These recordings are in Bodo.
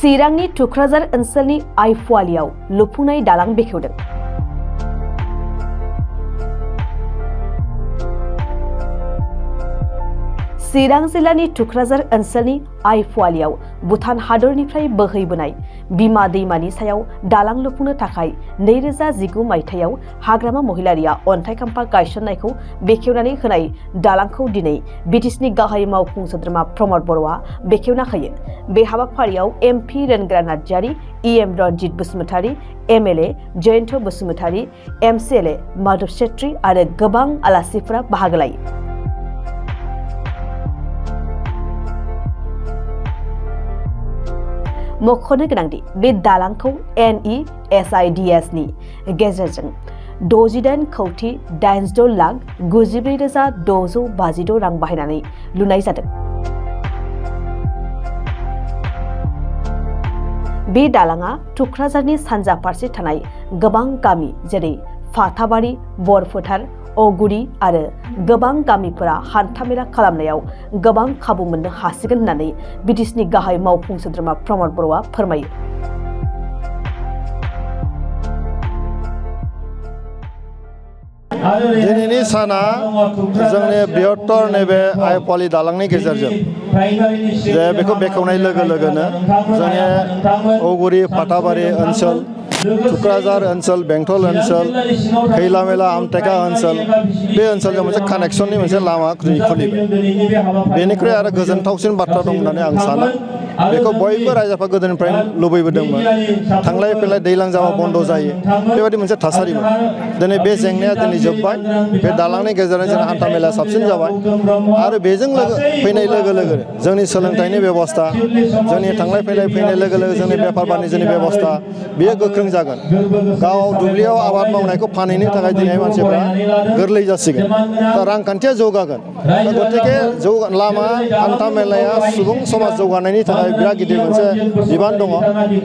चिरांनि टुक्राझार ओनसोलनि आइफवालियाव लुफुंनाय दालां बेखेवदों। चिरां जिल्लानि टुक्राझार ओनसोलनि आइफवालियाव भुटान हादरनिफ्राय बोहैबोनाय बिमा दैमानि सायाव दालां लुफुंनो थाखाय 2019 मायथाइयाव हाग्रामा महिलारिया अन्थाइ खाम्फा गायसननायखौ बेखेवनानै होनाय दालांखौ दिनै बिटिसिनि गाहाय मावफुं सोद्रोमा प्रमद बर'आ बेखेवना होयो। बे हाबाफारियाव MP Rwngwra Narzary, EM Ranjit Basumatary, MLA Jayanta Basumatary, MCLA Madhav Chhetri आरो गोबां आलासिफोरा बाहागो लायो। मख'नो गोनांदि बे दालांखौ NESIDS-नि गेजेरजों 68,86,94,656 रां बाहायनानै लुनाय जादों। बे दालांआ टुक्राझारनि सानजा फारसे थानाय गोबां गामि जेरै फाथाबारि, बरफोथार, अगुरि आरो गोबां गामिफोरा हान्थामेला खालामनायाव गोबां खाबु मोननो हासिगोन होननानै बिटिसिनि गाहाय मावफुं सोद्रोमा प्रमद बर'आ फोरमायो। दिनैनि साना जोंनि बृहत्तर नैबे आइफवालि दालांनि गेजेरजों जे बेखौ बेखेवनाय लोगो लोगोनो जोंनि अगुरि फाथाबारि ओनसोल, टुक्राझार ओनसोल, बेंटल ओनसोल, खैलामैला आमटेका ओनसोल, बे ओनसोलजों मोनसे कानेक्सननि मोनसे लामा खुलिबाय। बेनिख्रुइ आरो गोजोनथावसिन बाथ्रा दं होननानै आं सानो। बेखौ बयबो रायजोफ्रा गोदोनिफ्राय लुबैबोदोंमोन। थांलाय फैलाय दैलां जाबा बन्द जायो, बेबायदि मोनसे थासारिमोन। दिनै बे जेंनाया दिनै जोब्बाय। बे दालांनि गेजेरजों जोंना हान्था मेलाया साबसिन जाबाय आरो बेजों फैनाय लोगो लोगो जोंनि सोलोंथाइनि बेबस्था, जोंनि थांलाय फैलाय फैनाय लोगो लोगो जोंनि बेफार बानिज्यनि बेबस्था बेयो गोख्रों जागोन। गाव दुब्लियाव आबाद मावनायखौ फानहैनो थाखाय दिनै मानसिफ्रा गोरलै जासिगोन। दा रांखान्थिया जौगागोन। गतिके लामा हान्था मेलाया सुबुं समाज जौगानायनि थाखाय बिराद गिदिर मोनसे बिबान दङ।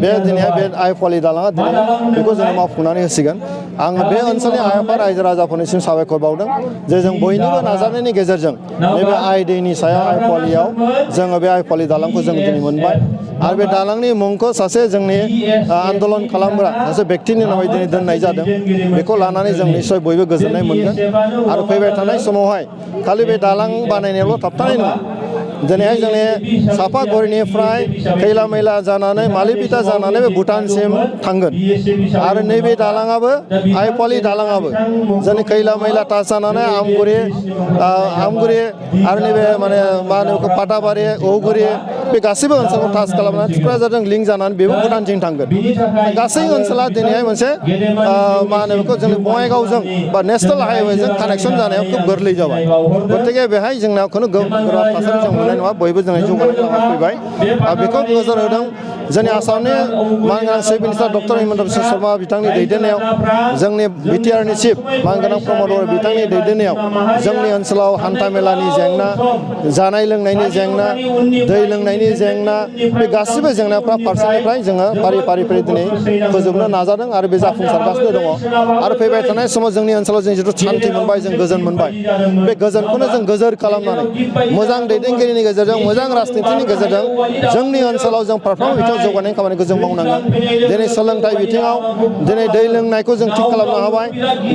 बे दिनैहाय बे आइफवालि दालाङा दिनै बेखौ जोङो मावफुंनानै होसिगोन। आङो बे ओनसोलनि आइफा रायजो राजाफोरनिसिम साबायखर बावदों जे जों बयनिबो नाजानायनि गेजेरजों नैबे आइ दैनि सायाव आइफवालियाव जोङो बे आइफवालि दालांखौ जों दिनै मोनबाय। आरो बे दालांनि मुंखौ सासे जोंनि आन्दलन खालामग्रा सासे व्यक्तिनि नामै दिनै दोननाय जादों। बेखौ लानानै जों निस्सय बयबो गोजोननाय मोनगोन आरो फैबाय थानाय समावहाय खालि बे दालां बानायनायावल' थाबथानाय नङा। दिनैहाय जोंनि सापागुरिनिफ्राय खैलामैला जानानै मालिपिटा जानानै बे भुटानसिम थांगोन आरो नैबे दालाङाबो आइफवालि दालाङाबो जोंनि खैलामैला टाच जानानै आमगुरि आरो नैबे माने मा होनो बेखौ फाथाबारि, अगुरि बे गासैबो ओनसोलखौ टाच खालामनानै टुक्राझारजों लिंक जानानै बेबो भुटानथिं थांगोन। गासै ओनसोला दिनैहाय मोनसे मा होनो बेखौ जोंनि बङाइगावजों बा नेसनेल हाइवेजों कानेक्सन जानायाव खोब गोरलै जाबाय। गतिके बेहाय जोंना खुनु गोब्राब थासारि जों मोननाय नङा। बयबो जोंनि जौगानाय लामा फैबाय। बेखौ नोजोर होदों जोंनि आसामनि मानगोनां chief minister doctor Himanta Biswa Sharma बिथांनि दैदेननायाव, जोंनि बिटिआरनि चिफ मानगोनां प्रमद बर' बिथांनि दैदेननायाव जोंनि ओनसोलाव हान्था मेलानि जेंना, जानाय लोंनायनि जेंना, दै लोंनायनि जेंना, बे गासिबो जेंनाफ्रा फारसेनिफ्राय जोङो फारि फारि दिनै फोजोबनो नाजादों आरो बे जाफुंसारगासिनो दङ। आरो फैबाय थानाय समाव जोंनि ओनसोलाव जों जिथु सान्थि मोनबाय, जों गोजोन मोनबाय, बे गोजोनखौनो जों गोजोर खालामनानै मोजां दैदेनगिरिनि गेजेरजों, मोजां राजनितिनि गेजेरजों जोंनि ओनसोलाव जों फारफ्रोमबो बिथिङाव जौगानायनि खामानिखौ जों मावनांगोन। दिनै सोलोंथाइ बिथिङाव दिनै दै लोंनायखौ जों थिग खालामनो हाबाय।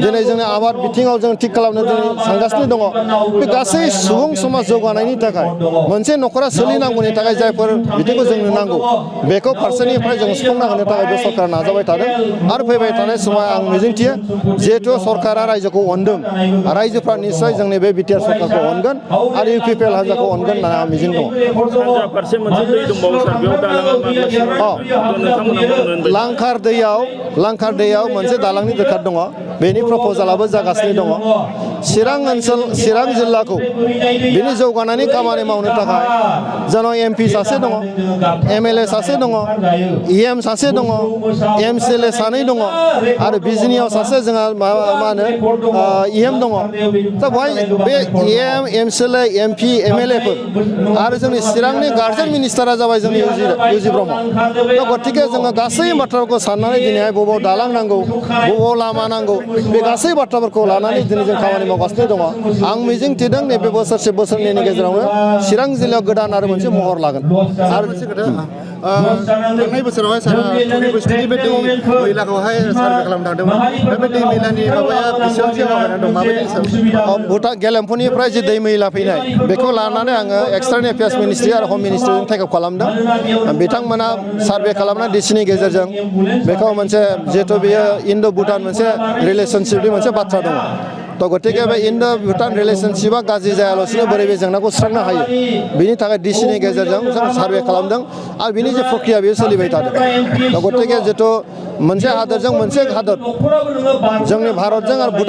दिनै जोंनि आबाद बिथिङाव जों थिग खालामनो दिनै सानगासिनो दङ। बे गासै सुबुं समाज जौगानायनि थाखाय, मोनसे न'खरा सोलिनांगौनि थाखाय जायफोर बिथिंखौ जोंनो नांगौ बेखौ फारसेनिफ्राय जों सुफुंना होनो थाखाय बे सरकारा नाजाबाय थादों। आरो फैबाय थानाय समाव आं मिजिंथियो जिहेथु सरकारा रायजोखौ अनदों, रायजोफ्रा निस्सय जोंनि बे बिटिआर सरकारखौ अनगोन आरो इउपिपिएल हान्जाखौ अनगोन होननानै आं मिजिं दङ। लांखार दैयाव मोनसे दालांनि दोरखार दङ। बेनि प्रपजालाबो जागासिनो दङ। चिरां जिल्लाखौ बिनि जौगानायनि खामानि मावनो थाखाय जोंनाव एमपि सासे दङ, एमएलए सासे दङ, इएम सासे दङ, एमसिएलए सानै दङ आरो बिजिनियाव सासे जोंहा मा होनो इएम दङ। दा बेवहाय बे इएम, एमसिएलए, एमपि, एमएलएफोर आरो जोंनि चिरांनि गार्जेन मिनिस्टारा जाबाय जोंनि इउजि ब्रह्म। दा गतिके जोङो गासै बाथ्राफोरखौ साननानै दिनैहाय बबाव दालां नांगौ, बबाव लामा नांगौ, बे गासै बाथ्राफोरखौ लानानै दिनै जों खामानि मावगासिनो दङ। आं मिजिं थिदों नैबे बोसोरसे बोसोरनैनि गेजेरावनो चिरां जिल्लायाव गोदान आरो मोनसे महर लागोन। आरो थांनाय बोसोरावहाय सारा टुरि बस्तिनि बे दै मैलाखौहाय सार्भे खालामनो थांदोंमोन बे दै मैलानि माबाया बेसेबांसो माबाना दं माबायदि भुटान गेलेमफुनिफ्राय जे दै मैला फैनाय बेखौ लानानै आङो एक्सटार्नेल एफेयार्स मिनिस्ट्रि आरो हम मिनिस्ट्रिजों टेकआप खालामदों बिथांमोना सार्भे खालामना डिसिनि गेजेरजों बेखौ मोनसे जिहेथु बेयो इन्ड' भुटान मोनसे रिलेसनशिपनि मोनसे बाथ्रा दङ थ' गतिके बे इन्ड' भुटान रिलेसनशिपा गाज्रि जायालासिनो बोरै बे जेंनाखौ सुस्रांनो हायो बिनि थाखाय डिसिनि गेजेरजों जों सार्भे खालामदों आरो बिनि जे प्रक्रिया बेयो सोलिबाय थादों थ' गतिके जिथु मोनसे हादोरजों मोनसे हादोर जोंनि भारतजों आरो